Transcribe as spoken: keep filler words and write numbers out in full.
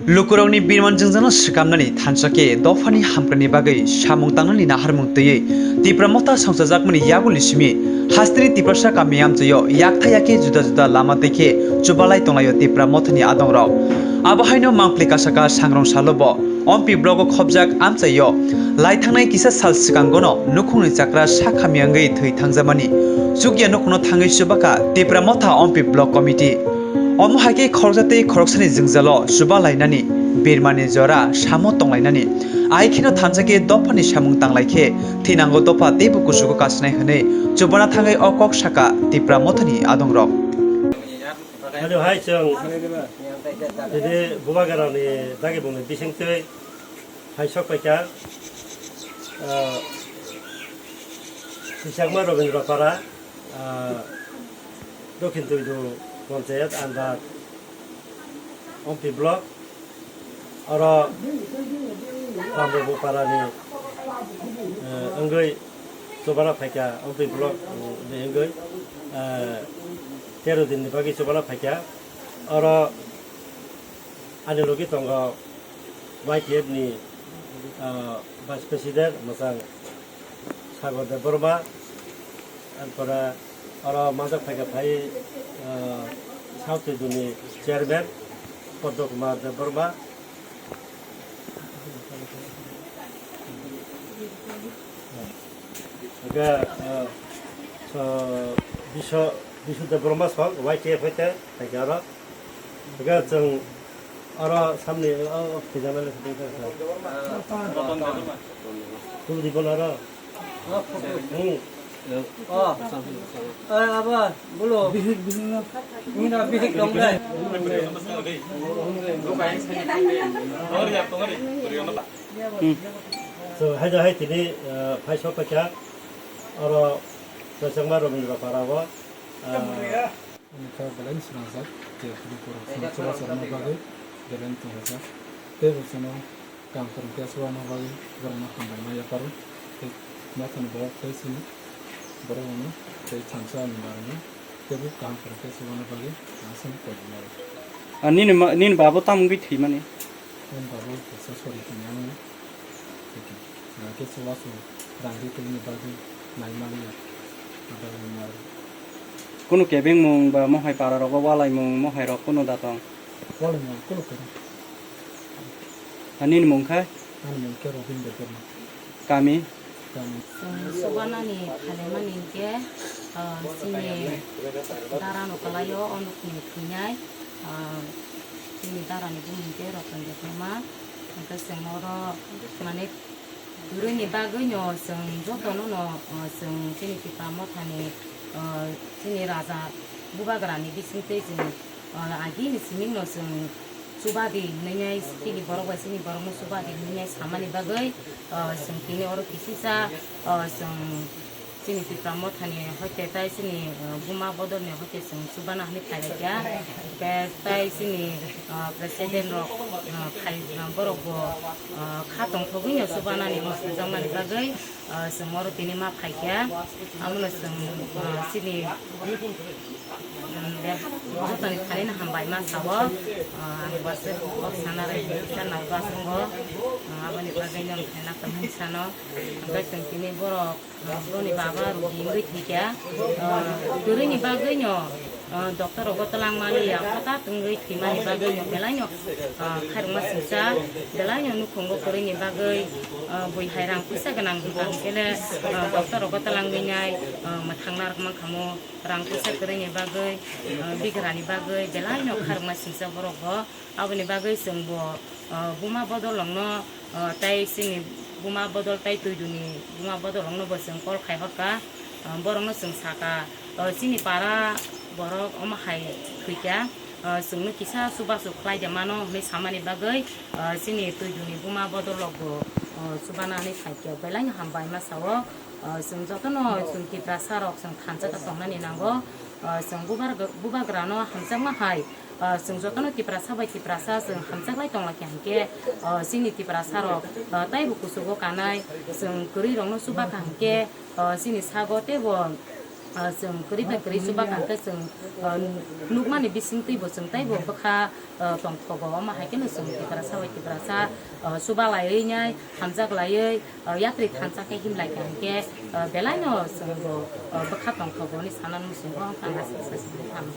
Lukurokni birman jwngjwngno swkamnani thansa khe dophani hamkrai ni bagwi samung tangnani naharmung twiwi Tipra Motha songchajakmani yagulni simi hasteni Tiprasa kami amchaio yakthai yakhe juda juda lama twi khe chubalai tonglaio Tipra Mothani adongrok. Abo haino mangpli kasaka sangrong salo bo Ompi blogo khobjak amchaio lai thangnai kisa sal swkangono nukhungni chakra sak hamya wngwi thwi thangjamani chukya nukhungno thangwi chubakha Tipra Motha Ompi Block Committee. Omo hai khe khoroksa tei khoroksani jwngjalo chuba lainani, birmani jora samo tonglainani, ai kheno thansa khe dophani samung tanglai khe thinango dopha teibo kuchugo kasinai hwnwi chubana thangwi o kok saka Tipra Mothani adongrok. Hello, hai, chwng tini Bubagrani dagi bumni bisingtwi hai sok paikha, ah, Sisakma Robindra Para, ah, Dokhin Tuidu Panchayat under Ompi Block. Oro Rambabu Parani, eh, wngwi chubana phaikha, Ompi Block, mm, ni wngwi, eh, tero din ni bagwi chubana phaikha. Oro ani logi tongo Y T F ni, eh, Vice President mwchang Sagar Debbarma, arpore oro majak phaikha phai, ah, South Tribuni Chairman Padma Kumar Debbarma. Hingke, ah, so, Biswa, Biswa Debbarma sok Y T F hoite phaikha oro. Hingke chwng oro samni, o, o, khe jana le. Tubudi bono aro. Hmm. Oh. Eh, apa? Bolo. Bihik, bihik na. Ini dah bihik dong dai. Hmm. So, hai dah hai tini, eh, phai sok paikha. Oro, Sosengma Robindra Para o, eh, Ani kha belai ni swnamjak, je bini borok chwla chwla chwla bagwi belai ni tonglaijak. Tei bo chwngno kaham kwrwng khe chwlana bagwi borokno hambai ma yapharwi. Tei mothani borok tei chini borok rokno tei thansa ni barokno teibo kaham kwrwng khe chwlana bagwi ang chwng koi mano. Ah, nini ma-, nini babo tamo wngwi thwimani? Ani babo kaisa sori tongmani. Hingke chwla chwng rang ri tongmani bagwi nai maliya. Adagwi maro. Kunu kebengmung ba mohai para rogo walaimung mohai rok kunu da tong? Walaimung kunu kwrwi. Ani ni mung khe? Ani mung khe Robin Debbarma. Kami? Kami. Chwng chubanani phailaimani hinkhe, ah, chini dara no kwlaio, o nukni thwinai, ah, chini dara ni bumung khe Roton Debbarma. Hingke chwng oro mane kwrwini bagwino chwng jotono no, o, chwng chini Tipra Mothani, o, chini raja bubagrani bisingtwi chwng, o, agini simingno chwng chubadi hinwi chini borok bai chini borokno chubadi hinwi samani bagwi, o, chwng tini oro kisisa, o, chwng Chini Tipra Mothani hoite tai chini, uh, buma bodolni hoite chwng chubana hinwi phailaikha. Hwnkhe tai chini, uh, president rok, uh, phai, uh, borok bo, uh, kha tongthogwino chubanani muchungjakmani bagwi, uh, chwng oro tini ma phaikha. Abono chwng, uh, chini, um, jotono phalino hambai ma sao. Uh, ang bo aswk kok sana rwdi, kisa nalbo aswk bo, uh, aboni bagwi nang khaina tongmani sano. Hwnkhe chwng tini borok Boni baba rugi wngwi thwikha, ah, kwrwini bagwino, ah, doctor rogo twlang maliya, hota wngwi thwimani bagwino belaino, ah, khairokma singcha, belaino nukhungo kwrwini bagwi, ah, bui hai rang puisa gwnang wngkha hwnkhe le, ah, doctor rogo twlangwi nai, ah, mwthangna rwkma khamo rang puisa kwrwini bagwi, ah, bigrani bagwi belaino khairokma singcha borok bo. Aboni bagwi chwng bo, ah, buma bodol rokno, ah, tei chini buma bodol tei twiduni buma bodol rokno bo chwng call khai hor kha. Ah, borokno chwng sa kha, ah, chini para borok omo hai thwi kha, ah, chwngno kisa chubachu khlai de mano hinwi samani bagwi, ah, chini twiduni buma bodol rok bo, ah, chubana hinwi phai kha. Belai no hambai ma sao, ah, chwng jotono chwng Tiprasa rok chwng thansa khe tongnani nango, ah, chwng bubar-, bubagrano hamjakma hai. Ah, chwng jotono Tiprasa bai Tiprasa chwng hamjaklai tongla khe hinkhe, ah, chini Tiprasa rok, ah, taibo kuchugo kanai, chwng kwrwi rokno chuba kha hinkhe, ah, chini sago teibo Ah, chwng kwrwi bai kwrwi chuba kha khe chwng, ah, nukmani bisingtwi bo chwng teibo bwkha, ah, tongthogo. Omo hai kheno chwng Tiprasa bai Tiprasa, ah, chuba laiwi nai, hamjak laiwi, ah, yatri thansa khe himlai kha hinkhe, ah, belaino chwng bo, ah, bwkha tongthogo hwnwi sanani muchungo ang aswk se simi thang.